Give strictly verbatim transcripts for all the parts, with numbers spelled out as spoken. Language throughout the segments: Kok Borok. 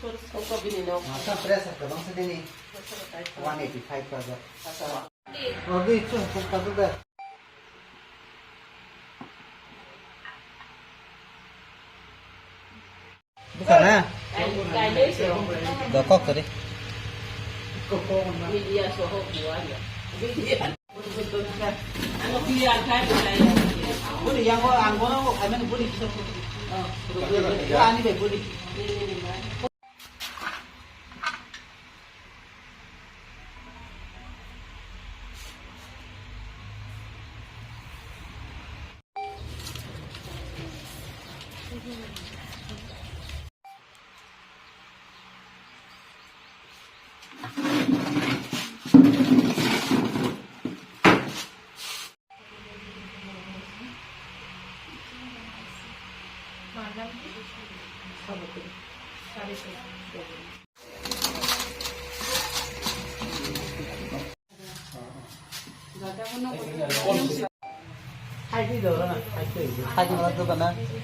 Masa pressure ka bangsa dini. One eighty five ka. Ogi chu kuk ka tu da. Bukan na. Dokok tadi.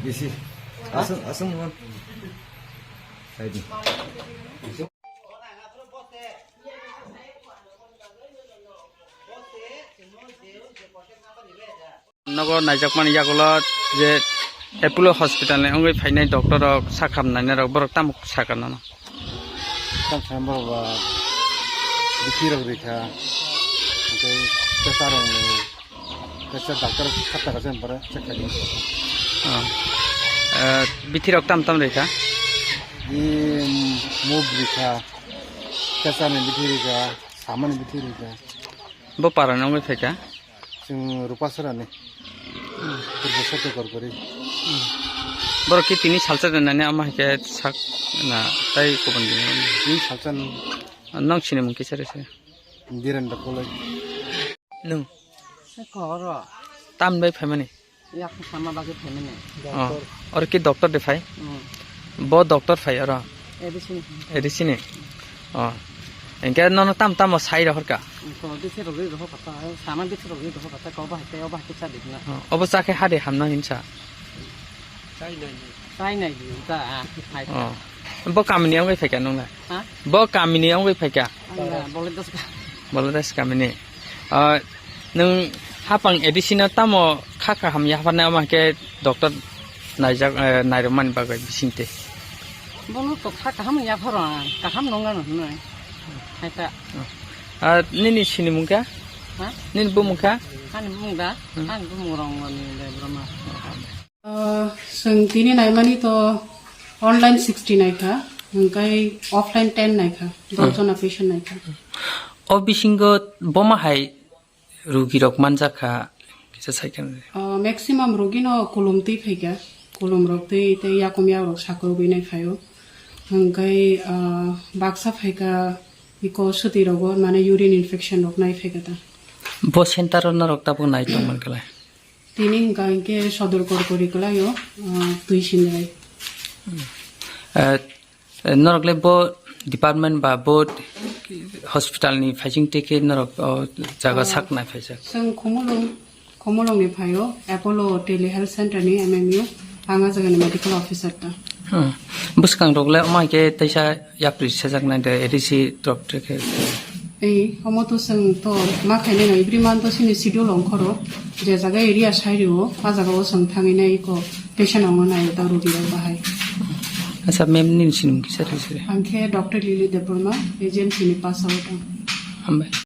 Bisi. Asung, asung mo. Saidi. Nogo naijakmani yagulo je Apollo Hospital ni wngwi phainai doctor rok, sakham nainai rok, borok tamo sakha nono? Tamo sakha borok ba bithi rok rikha, tei pressure rok ni, pressure doctor kha ta kaisa pore check khaidi. Ah. Eh, bithi rok tam tam rikha? Di muk rikha, pressure ni bithi rikha, samani bithi rikha. Bo para ni wngwi phaikha? Chwng Rupasarani. Hmm. Purbo Sotto Korkori. Hmm. Borok khe tini salsa rwnani ama hai khe sak na tai kubun din. Tini salsa ni. Nong sini mung kisa rese. Direndra Koloi. Nung. Koro. Tam bai phaimani. Yak sama bagwi phaimani. Oh. Oro ki doctor de phai? Hmm. Bo doctor phai oro? A D C ni. A D C ni? Oh. Engke nono tam tamo sai rohor ka? Ko bisi rogwi rohor kata, sama bisi rogwi rohor kata, ko bahai tei, o bahai tei sa dikna. Oh. Obo cha khe hade hamna hinsa? Sai nai di. Sai nai di, ta, ah, hai. Oh. Bo kamini wngwi phaikha nung na? Ha? Bo kamini wngwi phaikha? Ang na, Bolodas ka. Bolodas kamini. Ah, nwng hapang A D C no tamo kha kaham yapharnai, omo khe doctor naijak, eh, nairwkmani bagwi bisingtwi? Bono to kha kaham yapharo ang, kaham nongna no hwnwi. Hai ta. Ah, nini sinimung kha? Ha? Nini bumung kha? Ani bumung da? Hmm. Ani bumung Rongmoni Debbarma. Ah, chwng tini naimani to online sixty naikha, hwnkhe offline ten naikha, Hmm. dosh jona patient naikha. O bisingo boma hai rugirok manjakha, kisa saikha. Ah, maximum rugino kulum twi phaikha, kulum rok twi tei yakum yak rok sakrubwi nai phaio. Hwnkhe, ah, baksa phaikha iko swtwi rogo, mane urine infection rok nai phaikha ta. Bo center o norok tabuk nai tongman khlai? Tini hwnkha hinkhe sodor korkori kwlaio, ah, twi sinai. Eh, eh, norok le bo department ba bo hospital ni phaising twi khe norok o jaga Ah, sak nai phaijak? Chwng Khumulwng, Khumulwng ni phaio, Apollo Tele Health Center ni M M U, ang a jaga ni medical officer ta. Hmm. Bwskangrok le omo hai khe teisa yapri sejaknai de A D C drop twi khe. Ei, omo to chwng to ma khainai no, every month to chini schedule ongkhoro, je jaga area sai rio, a jaga o chwng thangwi nai ko patient ongno nai ta rogi rok bahai. Acha, ma'am, nini sinimung kisa rwsiri. Ang khe Doctor Lily Debbarma, agency ni pass out ang. Hambai.